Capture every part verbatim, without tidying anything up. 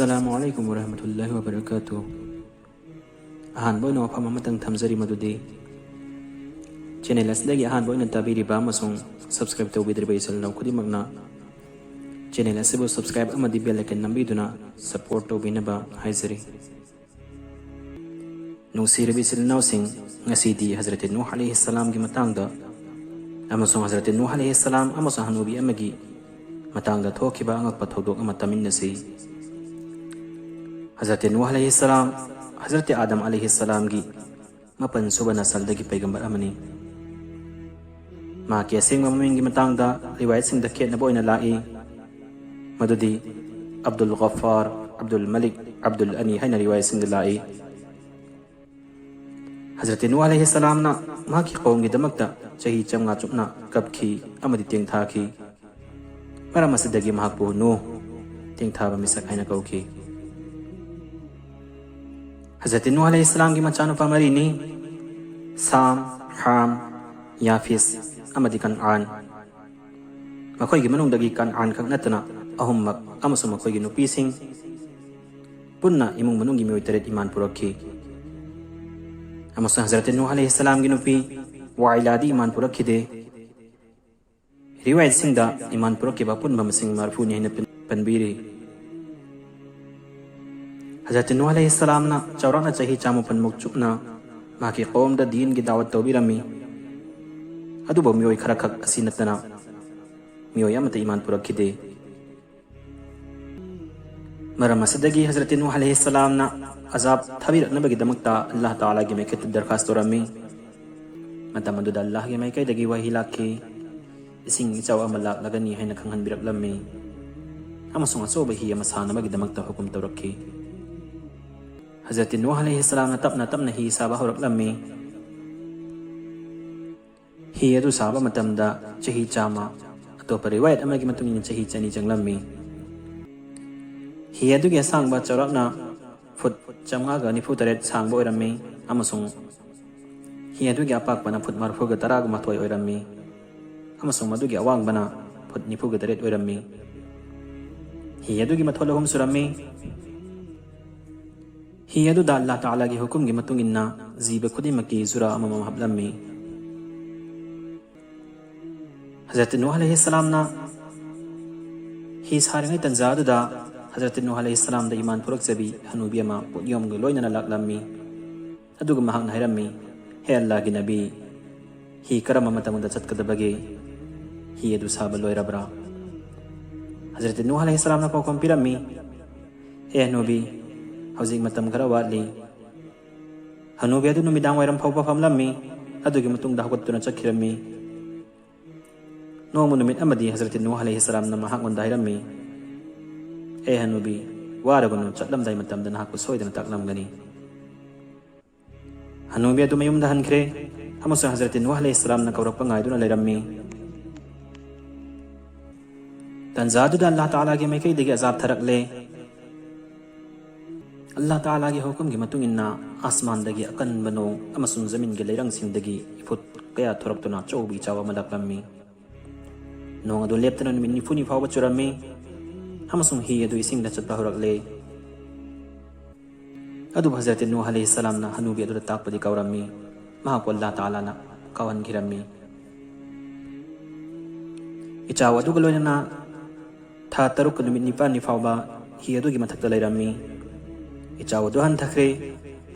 ꯑꯁꯂꯥꯃꯨ ꯑꯂꯥꯏꯀꯨꯝ ꯋꯔꯍꯃꯇꯨꯜꯂꯥꯍꯤ ꯋꯕꯔꯀꯥꯇꯨ꯫ ꯑꯍꯥꯟꯕ ꯑꯣꯏꯅ ꯋꯥꯐꯝ ꯑꯃꯇꯪ ꯊꯝꯖꯔꯤ, ꯃꯗꯨꯗꯤ ꯆꯦꯅꯦꯜ ꯑꯁꯤꯗꯒꯤ ꯑꯍꯥꯟꯕ ꯑꯣꯏꯅ ꯇꯥꯕꯤꯔꯤꯕ ꯑꯃꯁꯨꯡ ꯁꯕꯁꯀ꯭ꯔꯥꯏꯕ ꯇꯧꯕꯤꯗ꯭ꯔꯤꯕ ꯏꯆꯤꯜ ꯏꯅꯥꯎ ꯈꯨꯗꯤꯡꯃꯛꯅ ꯆꯦꯅꯦꯜ ꯑꯁꯤꯕꯨ ꯁꯕꯁꯀ꯭ꯔꯥꯏꯕ ꯑꯃꯗꯤ ꯕꯦꯜ ꯑꯥꯏꯀꯟ ꯅꯝꯕꯤꯗꯨꯅ ꯁꯄꯣꯔꯠ ꯇꯧꯕꯤꯅꯕ ꯍꯥꯏꯖꯔꯤ꯫ ꯅꯨꯡꯁꯤꯔꯕ ꯏꯆꯤꯜ ꯏꯅꯥꯎꯁꯤꯡ, ꯉꯁꯤꯗꯤ ꯍꯖꯔꯠ ꯅꯨꯍ ꯑꯂꯩꯍꯤꯁꯁꯂꯥꯝꯒꯤ ꯃꯇꯥꯡꯗ ꯑꯃꯁꯨꯡ ꯍꯖꯔꯠ ꯅꯨꯍ ꯑꯂꯩꯍꯤꯁꯁꯂꯥꯝ ꯑꯃꯁꯨꯡ ꯍꯅꯨꯕꯤ ꯑꯃꯒꯤ ꯃꯇꯥꯡꯗ ꯊꯣꯛꯈꯤꯕ ꯑꯉꯛꯄ ꯊꯧꯗꯣꯛ ꯑꯃ ꯇꯥꯃꯤꯟꯅꯁꯤ꯫ ꯍꯖꯔꯠ ꯅꯨꯍ ꯑꯂꯩꯍꯤꯁꯁꯂꯥꯝ ꯍꯖꯔꯠ ꯑꯥꯗꯝ ꯑꯂꯩꯍꯤꯁꯁꯂꯥꯝꯒꯤ ꯃꯥꯄꯟ ꯁꯨꯕ ꯅꯁꯜꯗꯒꯤ ꯄꯩꯒꯝꯕꯔ ꯑꯃꯅꯤ꯫ ꯃꯍꯥꯛꯀꯤ ꯑꯁꯦꯡꯕ ꯃꯃꯤꯡꯒꯤ ꯃꯇꯥꯡꯗ ꯔꯤꯋꯥꯌꯠꯁꯤꯡꯗ ꯈꯦꯠꯅꯕ ꯑꯣꯏꯅ ꯂꯥꯛꯏ, ꯃꯗꯨꯗꯤ ꯑꯕꯗꯨꯜ ꯒꯐꯥꯔ, ꯑꯕꯗꯨꯜ ꯃꯂꯤꯛ, ꯑꯕꯗꯨꯜ ꯑꯅꯤ ꯍꯥꯏꯅ ꯔꯤꯋꯥꯌꯠꯁꯤꯡꯗ ꯂꯥꯛꯏ꯫ ꯍꯖꯔꯠ ꯅꯨꯍ ꯑꯂꯩꯍꯤꯁꯁꯂꯥꯝꯅ ꯃꯍꯥꯛꯀꯤ ꯀꯧꯝꯒꯤꯗꯃꯛꯇ ꯆꯍꯤ ꯆꯥꯝꯃꯉꯥ ꯆꯨꯞꯅ ꯀꯞꯈꯤ ꯑꯃꯗꯤ ꯇꯦꯡꯊꯥꯈꯤ꯫ ꯃꯔꯝ ꯑꯁꯤꯗꯒꯤ ꯃꯍꯥꯛꯄꯨ ꯅꯨꯍ, ꯇꯦꯡꯊꯥꯕ ꯃꯤꯁꯛ ꯍꯥꯏꯅ ꯀꯧꯈꯤ꯫ ꯍꯖꯔꯠ ꯅꯨꯍ ꯑꯂꯩꯍꯤꯁꯁꯂꯥꯝꯒꯤ ꯃꯆꯥꯅꯨꯄꯥ ꯃꯔꯤꯅꯤ: ꯁꯥꯝ, ꯍꯥꯝ, ꯌꯥꯐꯤꯁ ꯑꯃꯗꯤ ꯀꯟꯑꯥꯟ꯫ ꯃꯈꯣꯏꯒꯤ ꯃꯅꯨꯡꯗꯒꯤ ꯀꯟꯑꯥꯟ ꯈꯛ ꯅꯠꯇꯅ ꯑꯍꯨꯝꯃꯛ ꯑꯃꯁꯨꯡ ꯃꯈꯣꯏꯒꯤ ꯅꯨꯄꯤꯁꯤꯡ ꯄꯨꯟꯅ ꯏꯃꯨꯡ ꯃꯅꯨꯡꯒꯤ ꯃꯤꯑꯣꯏ ꯇꯔꯦꯠ ꯏꯃꯥꯟ ꯄꯨꯔꯛꯈꯤ꯫ ꯑꯃꯁꯨꯡ ꯍꯖꯔꯠ ꯅꯨꯍ ꯑꯂꯩꯍꯤꯁꯁꯂꯥꯝꯒꯤ ꯅꯨꯄꯤ ꯋꯥꯏꯂꯥꯗꯤ ꯏꯃꯥꯟ ꯄꯨꯔꯛꯈꯤꯗꯦ꯫ ꯔꯤꯋꯥꯌꯠꯁꯤꯡꯗ ꯏꯃꯥꯟ ꯄꯨꯔꯛꯈꯤꯕ ꯑꯄꯨꯟꯕ ꯃꯁꯤꯡ ꯃꯔꯐꯨꯅꯤ ꯍꯥꯏꯅ ꯄꯟ-, ꯄꯟꯕꯤꯔꯤ꯫ ꯍꯖꯔꯠ ꯅꯨꯍ ꯑꯂꯩꯍꯤꯁꯁꯂꯥꯝꯅ ꯆꯥꯎꯔꯥꯛꯅ ꯆꯍꯤ ꯆꯥꯃꯥꯄꯟꯃꯨꯛ ꯆꯨꯞꯅ ꯃꯍꯥꯛꯀꯤ ꯀꯧꯝꯗ ꯗꯤꯟꯒꯤ ꯗꯥꯋꯠ ꯇꯧꯕꯤꯔꯝꯃꯤ꯫ ꯑꯗꯨꯕꯨ ꯃꯤꯑꯣꯏ ꯈꯔꯈꯛ ꯑꯁꯤ ꯅꯠꯇꯅ ꯃꯤꯑꯣꯏ ꯑꯃꯠꯇ ꯏꯃꯥꯟ ꯄꯨꯔꯛꯈꯤꯗꯦ꯫ ꯃꯔꯝ ꯑꯁꯤꯗꯒꯤ ꯍꯖꯔꯠ ꯅꯨꯍ ꯑꯂꯩꯍꯤꯁꯁꯂꯥꯝꯅ ꯑꯖꯥꯕ ꯊꯥꯕꯤꯔꯛꯅꯕꯒꯤꯗꯃꯛꯇ ꯑꯜꯂꯥꯍ ꯇꯥꯂꯥꯒꯤ ꯃꯥꯏꯀꯩꯗ ꯗꯔꯈꯥꯁ ꯇꯧꯔꯝꯃꯤ꯫ ꯃꯇꯝ ꯑꯗꯨꯗ ꯑꯜꯂꯥꯍꯒꯤ ꯃꯥꯏꯀꯩꯗꯒꯤ ꯋꯥꯍꯤ ꯂꯥꯛꯈꯤ, ꯏꯁꯤꯡ ꯏꯆꯥꯎ ꯑꯃ ꯂꯥꯛꯂꯒꯅꯤ ꯍꯥꯏꯅ ꯈꯪꯍꯟꯕꯤꯔꯛꯂꯝꯃꯤ, ꯑꯃꯁꯨꯡ ꯑꯆꯧꯕ ꯍꯤ ꯑꯃ ꯁꯥꯅꯕꯒꯤꯗꯃꯛꯇ ꯍꯨꯀꯨꯝ ꯇꯧꯔꯛꯈꯤ꯫ ꯍꯖꯔꯠ ꯅꯨꯍ ꯑꯂꯩꯍꯤꯁꯁꯂꯥꯝꯅ ꯇꯞꯅ ꯇꯞꯅ ꯍꯤ ꯁꯥꯕ ꯍꯧꯔꯛꯂꯝꯃꯤ꯫ ꯍꯤ ꯑꯗꯨ ꯁꯥꯕ ꯃꯇꯝꯗ ꯆꯍꯤ ꯆꯥꯝꯃ, ꯑꯇꯣꯞꯄ ꯔꯤꯋꯥꯌꯠ ꯑꯃꯒꯤ ꯃꯇꯨꯡ ꯏꯟꯅ ꯆꯍꯤ ꯆꯅꯤ ꯆꯪꯂꯝꯃꯤ꯫ ꯍꯤ ꯑꯗꯨꯒꯤ ꯑꯁꯥꯡꯕ ꯆꯥꯎꯔꯥꯛꯅ ꯐꯨꯠ ꯆꯥꯝꯃꯉꯥꯒ ꯅꯤꯐꯨ ꯇꯔꯦꯠ ꯁꯥꯡꯕ ꯑꯣꯏꯔꯝꯃꯤ, ꯑꯃꯁꯨꯡ ꯍꯤ ꯑꯗꯨꯒꯤ ꯑꯄꯥꯛꯄꯅ ꯐꯨꯠ ꯃꯔꯤꯐꯨꯒ ꯇꯔꯥꯒ ꯃꯥꯊꯣꯏ ꯑꯣꯏꯔꯝꯃꯤ, ꯑꯃꯁꯨꯡ ꯃꯗꯨꯒꯤ ꯑꯋꯥꯡꯕꯅ ꯐꯨꯠ ꯅꯤꯐꯨꯒ ꯇꯔꯦꯠ ꯑꯣꯏꯔꯝꯃꯤ꯫ ꯍꯤ ꯑꯗꯨꯒꯤ ꯃꯊꯣꯜ ꯑꯍꯨꯝ ꯁꯨꯔꯝꯃꯤ꯫ ꯍꯤ ꯑꯗꯨꯗ ꯑꯜꯂꯥꯍ ꯇꯥꯂꯥꯒꯤ ꯍꯨꯀꯨꯝꯒꯤ ꯃꯇꯨꯡ ꯏꯟꯅ ꯖꯤꯕ ꯈꯨꯗꯤꯡꯃꯛꯀꯤ ꯖꯨꯔꯥ ꯑꯃꯃꯝ ꯍꯥꯞꯂꯝꯃꯤ꯫ ꯍꯖꯔꯠ ꯅꯨꯍ ꯑꯂꯩꯍꯤꯁꯁꯂꯥꯝꯅ ꯍꯤ ꯁꯥꯔꯤꯉꯩ ꯇꯟꯖꯥ ꯑꯗꯨꯗ ꯍꯖꯔꯠ ꯅꯨꯍ ꯑꯂꯩꯍꯤꯁꯁꯂꯥꯝꯗ ꯏꯃꯥꯟ ꯄꯨꯔꯛꯆꯕꯤ ꯍꯅꯨꯕꯤ ꯑꯃ ꯄꯣꯠꯌꯣꯝꯒ ꯂꯣꯏꯅꯅ ꯂꯥꯛꯂꯝꯃꯤ꯫ ꯑꯗꯨꯒ ꯃꯍꯥꯛꯅ ꯍꯥꯏꯔꯝꯃꯤ, "ꯍꯦ ꯑꯜꯂꯥꯍꯒꯤ ꯅꯕꯤ, ꯍꯤ ꯀꯔꯝꯕ ꯃꯇꯝꯗ ꯆꯠꯀꯗꯕꯒꯦ? ꯍꯤ ꯑꯗꯨ ꯁꯥꯕ ꯂꯣꯏꯔꯕ꯭ꯔꯥ?" ꯍꯖꯔꯠ ꯅꯨꯍ ꯑꯂꯩꯍꯤꯁꯁꯂꯥꯝꯅ ꯄꯥꯎꯈꯨꯝ ꯄꯤꯔꯝꯃꯤ, "ꯍꯦ ꯍꯅꯨꯕꯤ, ꯍꯧꯖꯤꯛ ꯃꯇꯝ ꯈꯔ ꯋꯥꯠꯂꯤ꯫" ꯍꯅꯨꯕꯤ ꯑꯗꯨ ꯅꯨꯃꯤꯗꯥꯡ ꯋꯥꯏꯔꯝ ꯐꯥꯎꯕ ꯐꯝꯂꯝꯃꯤ꯫ ꯑꯗꯨꯒꯤ ꯃꯇꯨꯡꯗ ꯍꯧꯒꯠꯇꯨꯅ ꯆꯠꯈꯤꯔꯝꯃꯤ꯫ ꯅꯣꯡꯃ ꯅꯨꯃꯤꯠ ꯑꯃꯗꯤ ꯍꯖꯔꯠ ꯅꯨꯍ ꯑꯂꯩꯍꯤꯁꯁꯂꯥꯝꯅ ꯃꯍꯥꯛꯉꯣꯟꯗ ꯍꯥꯏꯔꯝꯃꯤ, "ꯑꯦ ꯍꯅꯨꯕꯤ, ꯋꯥꯔꯒꯅꯨ, ꯆꯠꯂꯝꯗꯥꯏ ꯃꯇꯝꯗ ꯅꯍꯥꯛꯄꯨ ꯁꯣꯏꯗꯅ ꯇꯥꯛꯂꯝꯒꯅꯤ꯫" ꯍꯅꯨꯕꯤ ꯑꯗꯨ ꯃꯌꯨꯝꯗ ꯍꯟꯈ꯭ꯔꯦ ꯑꯃꯁꯨꯡ ꯍꯖꯔꯠ ꯅꯨꯍ ꯑꯂꯩꯍꯤꯁꯁꯂꯥꯝꯅ ꯀꯧꯔꯛꯄ ꯉꯥꯏꯗꯨꯅ ꯂꯩꯔꯝꯃꯤ꯫ ꯇꯟꯖꯥꯗꯨꯗ ꯑꯜꯂꯥꯍ ꯇꯥꯂꯥꯒꯤ ꯃꯥꯏꯀꯩꯗꯒꯤ ꯑꯖꯥꯕ ꯊꯥꯔꯛꯂꯦ꯫ ꯑꯜꯂꯥꯍ ꯇꯥꯂꯥꯒꯤ ꯍꯨꯀꯨꯝꯒꯤ ꯃꯇꯨꯡ ꯏꯟꯅ ꯑꯁꯃꯥꯟꯗꯒꯤ ꯑꯀꯟꯕ ꯅꯣꯡ ꯑꯃꯁꯨꯡ ꯖꯃꯤꯟꯒꯤ ꯂꯩꯔꯪꯁꯤꯡꯗꯒꯤ ꯏꯐꯨꯠ ꯀꯌꯥ ꯊꯣꯔꯛꯇꯨꯅ ꯑꯆꯧꯕ ꯏꯆꯥꯎ ꯑꯃ ꯂꯥꯛꯂꯝꯃꯤ꯫ ꯅꯣꯡ ꯑꯗꯨ ꯂꯦꯞꯇꯅ ꯅꯨꯃꯤꯠ ꯅꯤꯐꯨꯅꯤ ꯐꯥꯎꯕ ꯆꯨꯔꯝꯃꯤ ꯑꯃꯁꯨꯡ ꯍꯤ ꯑꯗꯨ ꯏꯁꯤꯡꯗ ꯆꯠꯄ ꯍꯧꯔꯛꯂꯦ꯫ ꯑꯗꯨꯕꯨ ꯍꯖꯔꯠ ꯅꯨꯍ ꯑꯂꯩꯍꯤꯁꯁꯂꯥꯝꯅ ꯍꯅꯨꯕꯤ ꯑꯗꯨꯗ ꯇꯥꯛꯄꯗꯤ ꯀꯥꯎꯔꯝꯃꯤ꯫ ꯃꯍꯥꯛꯄꯨ ꯑꯜꯂꯥꯍ ꯇꯥꯂꯥꯅ ꯀꯥꯎꯍꯟꯈꯤꯔꯝꯃꯤ꯫ ꯏꯆꯥꯎ ꯑꯗꯨꯒ ꯂꯣꯏꯅꯅ ꯊꯥ ꯇꯔꯨꯛꯀ ꯅꯨꯃꯤꯠ ꯅꯤꯄꯥꯜꯅꯤ ꯐꯥꯎꯕ ꯍꯤ ꯑꯗꯨꯒꯤ ꯃꯊꯛꯇ ꯂꯩꯔꯝꯃꯤ꯫ ꯏꯆꯥꯎ ꯑꯗꯨ ꯍꯟꯊꯈ꯭ꯔꯦ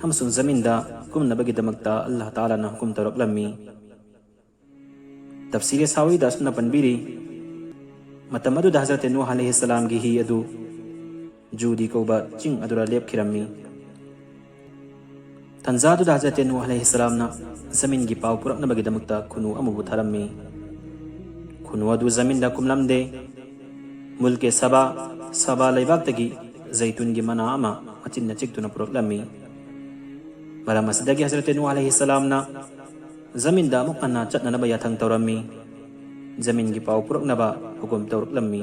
ꯑꯃꯁꯨꯡ ꯖꯃꯤꯟꯗ ꯀꯨꯝꯅꯕꯒꯤꯗꯃꯛꯇ ꯑꯜꯂꯥꯍ ꯇꯥꯂꯥꯅ ꯍꯨꯀꯨꯝ ꯇꯧꯔꯛꯂꯝꯃꯤ꯫ ꯇꯐꯁꯤꯔꯦ ꯁꯥꯋꯤꯗ ꯑꯁꯨꯝꯅ ꯄꯟꯕꯤꯔꯤ, ꯃꯇꯝ ꯑꯗꯨꯗ ꯍꯖꯔꯠ ꯅꯨꯍ ꯑꯂꯩꯍꯤꯁꯁꯂꯥꯝꯒꯤ ꯍꯤ ꯑꯗꯨ ꯖꯨꯗꯤ ꯀꯧꯕ ꯆꯤꯡ ꯑꯗꯨꯗ ꯂꯦꯞꯈꯤꯔꯝꯃꯤ꯫ ꯇꯟꯖꯥꯗꯨꯗ ꯍꯖꯔꯠ ꯅꯨꯍ ꯑꯂꯩꯍꯤꯁꯁꯂꯥꯝꯅ ꯖꯃꯤꯟꯒꯤ ꯄꯥꯎ ꯄꯨꯔꯛꯅꯕꯒꯤꯗꯃꯛꯇ ꯈꯨꯅꯨ ꯑꯃꯕꯨ ꯊꯥꯔꯝꯃꯤ꯫ ꯈꯨꯅꯨ ꯑꯗꯨ ꯖꯃꯤꯟꯗ ꯀꯨꯝꯂꯝꯗꯦ꯫ ꯃꯨꯜꯀꯦ ꯁꯕꯥ, ꯁꯕꯥ ꯂꯩꯕꯥꯛꯇꯒꯤ ꯖꯩꯇꯨꯟꯒꯤ ꯃꯅꯥ ꯑꯃ ꯃꯆꯤꯟꯅ ꯆꯤꯛꯇꯨꯅ ꯄꯨꯔꯛꯂꯝꯃꯤ꯫ ꯃꯔꯝ ꯑꯁꯤꯗꯒꯤ ꯍꯖꯔꯠ ꯅꯨꯍ ꯑꯂꯩꯍꯤꯁꯁꯂꯥꯝꯅ ꯖꯃꯤꯟꯗ ꯑꯃꯨꯛ ꯍꯟꯅ ꯆꯠꯅꯅꯕ ꯌꯥꯊꯪ ꯇꯧꯔꯝꯃꯤ꯫ ꯖꯃꯤꯟꯒꯤ ꯄꯥꯎ ꯄꯨꯔꯛꯅꯕ ꯍꯨꯀꯨꯝ ꯇꯧꯔꯛꯂꯝꯃꯤ꯫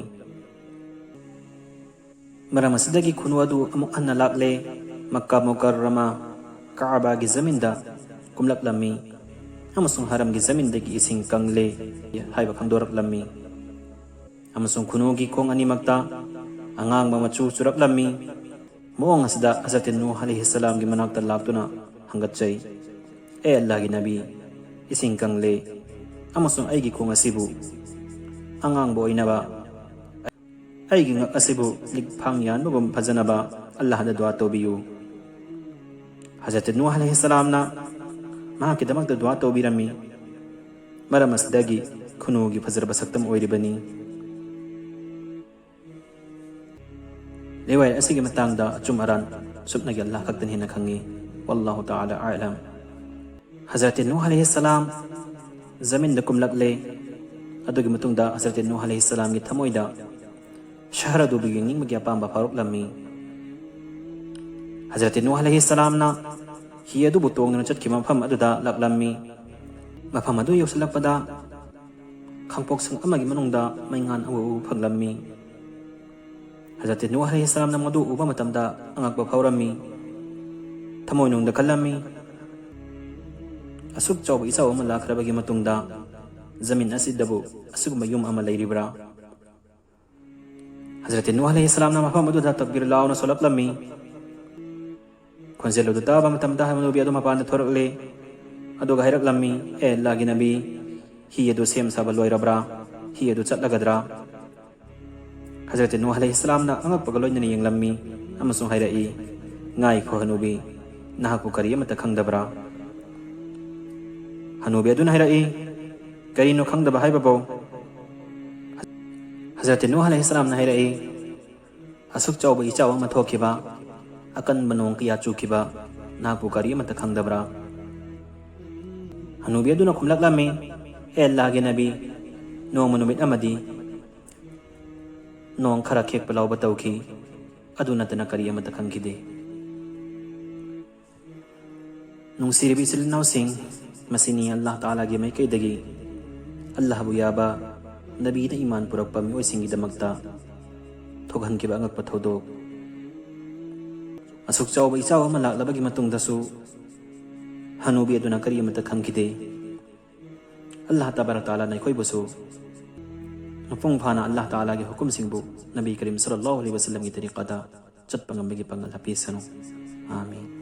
ꯃꯔꯝ ꯑꯁꯤꯗꯒꯤ ꯈꯨꯅꯨ ꯑꯗꯨ ꯑꯃꯨꯛ ꯍꯟꯅ ꯂꯥꯛꯂꯦ꯫ ꯃꯛꯀꯥ ꯃꯨꯀꯔꯔꯃꯥ, ꯀꯥꯕꯥꯒꯤ ꯖꯃꯤꯟꯗ ꯀꯨꯝꯂꯛꯂꯝꯃꯤ ꯑꯃꯁꯨꯡ ꯍꯔꯝꯒꯤ ꯖꯃꯤꯟꯗꯒꯤ ꯏꯁꯤꯡ ꯀꯪꯂꯦ ꯍꯥꯏꯕ ꯈꯪꯗꯣꯔꯛꯂꯝꯃꯤ꯫ ꯑꯃꯁꯨꯡ ꯈꯨꯅꯨꯒꯤ ꯈꯣꯡ ꯑꯅꯤꯃꯛꯇ ꯑꯉꯥꯡꯕ ꯃꯆꯨ ꯆꯨꯔꯛꯂꯝꯃꯤ꯫ ꯃꯑꯣꯡ ꯑꯁꯤꯗ ꯍꯖꯔꯠ ꯅꯨꯍ ꯑꯂꯩꯍꯤꯁꯁꯂꯥꯝꯒꯤ ꯃꯅꯥꯛꯇ ꯂꯥꯛꯇꯨꯅ ꯍꯪꯒꯠꯆꯩ, "ꯑꯦ ꯑꯜꯂꯥꯍꯒꯤ ꯅꯕꯤ, ꯏꯁꯤꯡ ꯀꯪꯂꯦ ꯑꯃꯁꯨꯡ ꯑꯩꯒꯤ ꯈꯣꯡ ꯑꯁꯤꯕꯨ ꯑꯉꯥꯡꯕ ꯑꯣꯏꯅꯕ, ꯑꯩꯒꯤ ꯉꯛ ꯑꯁꯤꯕꯨ ꯂꯤꯛ ꯐꯥꯡ ꯌꯥꯟꯕꯒꯨꯝ ꯐꯖꯅꯕ ꯑꯜꯂꯥꯍꯗ ꯗꯨꯋꯥ ꯇꯧꯕꯤꯌꯨ"꯫ ꯍꯖꯔꯠ ꯅꯨꯍ ꯑꯂꯩꯍꯤꯁꯁꯂꯥꯝꯅ ꯃꯍꯥꯛꯀꯤꯗꯃꯛꯇ ꯗꯨꯋꯥ ꯇꯧꯕꯤꯔꯝꯃꯤ꯫ ꯃꯔꯝ ꯑꯁꯤꯗꯒꯤ ꯈꯨꯅꯨꯒꯤ ꯐꯖꯔꯕ ꯁꯛꯇꯝ ꯑꯣꯏꯔꯤꯕꯅꯤ꯫ ꯔꯤꯋꯥꯌꯠ ꯑꯁꯤꯒꯤ ꯃꯇꯥꯡꯗ ꯑꯆꯨꯝ ꯑꯔꯥꯟ ꯁꯨꯞꯅꯒꯤ ꯑꯜꯂꯥꯍ ꯈꯛꯇꯅ ꯍꯦꯟꯅ ꯈꯪꯉꯤ꯫ ꯋꯥꯜꯂꯥꯍꯨ ꯇꯥꯂꯥ ꯑꯥꯂꯝ꯫ ꯍꯖꯔꯠ ꯅꯨꯍ ꯑꯂꯩꯍꯤꯁꯁꯂꯥꯝ ꯖꯃꯤꯟꯗ ꯀꯨꯝꯂꯛꯂꯦ꯫ ꯑꯗꯨꯒꯤ ꯃꯇꯨꯡꯗ ꯍꯖꯔꯠ ꯅꯨꯍ ꯑꯂꯩꯍꯤꯁꯁꯂꯥꯝꯒꯤ ꯊꯃꯣꯏꯗ ꯁꯍꯔ ꯑꯗꯨꯕꯨ ꯌꯦꯡꯅꯤꯡꯕꯒꯤ ꯑꯄꯥꯝꯕ ꯐꯥꯎꯔꯛꯂꯝꯃꯤ꯫ ꯍꯖꯔꯠ ꯅꯨꯍ ꯑꯂꯩꯍꯤꯁꯁꯂꯥꯝꯅ ꯍꯤ ꯑꯗꯨꯕꯨ ꯇꯣꯡꯗꯨꯅ ꯆꯠꯈꯤꯕ ꯃꯐꯝ ꯑꯗꯨꯗ ꯂꯥꯛꯂꯝꯃꯤ꯫ ꯃꯐꯝ ꯑꯗꯨ ꯌꯧꯁꯤꯜꯂꯛꯄꯗ ꯈꯥꯡꯄꯣꯛꯁꯪ ꯑꯃꯒꯤ ꯃꯅꯨꯡꯗ ꯃꯩꯉꯥꯟ ꯑꯃ ꯎꯕ ꯐꯪꯂꯝꯃꯤ꯫ ꯍꯖꯔꯠ ꯅꯨꯍ ꯑꯂꯩꯍꯤꯁꯁꯂꯥꯝꯅ ꯃꯗꯨ ꯎꯕ ꯃꯇꯝꯗ ꯑꯉꯛꯄ ꯐꯥꯎꯔꯝꯃꯤ꯫ ꯊꯃꯣꯏꯅꯨꯡꯗ ꯈꯜꯂꯝꯃꯤ, "ꯑꯁꯨꯛ ꯆꯥꯎꯕ ꯏꯆꯥꯎ ꯑꯃ ꯂꯥꯛꯈ꯭ꯔꯕꯒꯤ ꯃꯇꯨꯡꯗ ꯖꯃꯤꯟ ꯑꯁꯤꯗꯕꯨ ꯑꯁꯤꯒꯨꯝꯕ ꯌꯨꯝ ꯑꯃ ꯂꯩꯔꯤꯕ꯭ꯔꯥ?" ꯍꯖꯔꯠ ꯅꯨꯍ ꯑꯂꯩꯍꯤꯁꯁꯂꯥꯝꯅ ꯃꯐꯝ ꯑꯗꯨꯗ ꯇꯛꯕꯤꯔ ꯂꯥꯎꯅ ꯁꯣꯜꯂꯛꯂꯝꯃꯤ꯫ ꯈꯣꯟꯖꯦꯜ ꯑꯗꯨ ꯇꯥꯕ ꯃꯇꯝꯗ ꯍꯅꯨꯕꯤ ꯑꯗꯨ ꯃꯄꯥꯟꯗ ꯊꯣꯔꯛꯂꯦ꯫ ꯑꯗꯨꯒ ꯍꯥꯏꯔꯛꯂꯝꯃꯤ, "ꯑꯦ ꯑꯜꯂꯥꯍꯒꯤ ꯅꯕꯤ, ꯍꯤ ꯑꯗꯨ ꯁꯦꯝ ꯁꯥꯕ ꯂꯣꯏꯔꯕ꯭ꯔꯥ? ꯍꯤ ꯑꯗꯨ ꯆꯠꯂꯒꯗ꯭ꯔꯥ?" ꯍꯖꯔꯠ ꯅꯨꯍ ꯑꯂꯩꯍꯤꯁꯁꯂꯥꯝꯅ ꯑꯉꯛꯄꯒ ꯂꯣꯏꯅꯅ ꯌꯦꯡꯂꯝꯃꯤ ꯑꯃꯁꯨꯡ ꯍꯥꯏꯔꯛꯏ, "ꯉꯥꯏꯈꯣ ꯍꯅꯨꯕꯤ, ꯅꯍꯥꯛꯄꯨ ꯀꯔꯤ ꯑꯃꯠꯇ ꯈꯪꯗꯕ꯭ꯔꯥ?" ꯍꯅꯨꯕꯤ ꯑꯗꯨꯅ ꯍꯥꯏꯔꯛꯏ, "ꯀꯔꯤꯅꯣ ꯈꯪꯗꯕ ꯍꯥꯏꯕꯕꯨ?" ꯍꯖꯔꯠ ꯅꯨꯍ ꯑꯂꯩꯍꯤꯁꯁꯂꯥꯝꯅ ꯍꯥꯏꯔꯛꯏ, "ꯑꯁꯨꯛ ꯆꯥꯎꯕ ꯏꯆꯥꯎ ꯑꯃ ꯊꯣꯛꯈꯤꯕ, ꯑꯀꯟꯕ ꯅꯣꯡ ꯀꯌꯥ ꯆꯨꯈꯤꯕ, ꯅꯍꯥꯛꯄꯨ ꯀꯔꯤ ꯑꯃꯠꯇ ꯈꯪꯗꯕ꯭ꯔꯥ?" ꯍꯅꯨꯕꯤ ꯑꯗꯨꯅ ꯈꯨꯝꯂꯛꯂꯝꯃꯤ, "ꯑꯦ ꯑꯜꯂꯥꯍꯒꯤ ꯅꯕꯤ, ꯅꯣꯡꯃ ꯅꯨꯃꯤꯠ ꯑꯃꯗꯤ ꯅꯣꯡ ꯈꯔ ꯈꯤꯛꯄ ꯂꯥꯎꯕ ꯇꯧꯈꯤ, ꯑꯗꯨ ꯅꯠꯇꯅ ꯀꯔꯤ ꯑꯃꯠꯇ ꯈꯪꯈꯤꯗꯦ"꯫ ꯅꯨꯡꯁꯤꯔꯤꯕ ꯏꯆꯤꯜ ꯏꯅꯥꯎꯁꯤꯡ, ꯃꯁꯤꯅꯤ ꯑꯜꯂꯥꯍ ꯇꯥꯂꯥꯒꯤ ꯃꯥꯏꯀꯩꯗꯒꯤ ꯑꯜꯂꯥꯍꯕꯨ ꯌꯥꯕ, ꯅꯕꯤꯗ ꯏꯃꯥꯟ ꯄꯨꯔꯛꯄ ꯃꯤꯑꯣꯏꯁꯤꯡꯒꯤꯗꯃꯛꯇ ꯊꯣꯛꯍꯟꯈꯤꯕ ꯑꯉꯛꯄ ꯊꯧꯗꯣꯛ꯫ ꯑꯁꯨꯛ ꯆꯥꯎꯕ ꯏꯆꯥꯎ ꯑꯃ ꯂꯥꯛꯂꯕꯒꯤ ꯃꯇꯨꯡꯗꯁꯨ ꯍꯅꯨꯕꯤ ꯑꯗꯨꯅ ꯀꯔꯤ ꯑꯃꯠꯇ ꯈꯪꯈꯤꯗꯦ꯫ ꯑꯜꯂꯥꯍ ꯇꯕꯥꯔꯛ ꯇꯥꯂꯥꯅ ꯑꯩꯈꯣꯏꯕꯨꯁꯨ ꯃꯄꯨꯡ ꯐꯥꯅ ꯑꯜꯂꯥꯍ ꯇꯥꯂꯥꯒꯤ ꯍꯨꯀꯨꯝꯁꯤꯡꯕꯨ, ꯅꯕꯤ ꯀꯔꯤꯝ ꯁꯜꯂꯜꯂꯥꯍꯨ ꯑꯂꯩꯍꯤ ꯋꯁꯜꯂꯝꯒꯤ ꯇꯔꯤꯀꯥꯗ ꯆꯠꯄ ꯉꯝꯕꯒꯤ ꯄꯥꯡꯒꯜ ꯍꯥꯞꯄꯤꯁꯅꯨ꯫ ꯑꯥꯃꯤꯟ꯫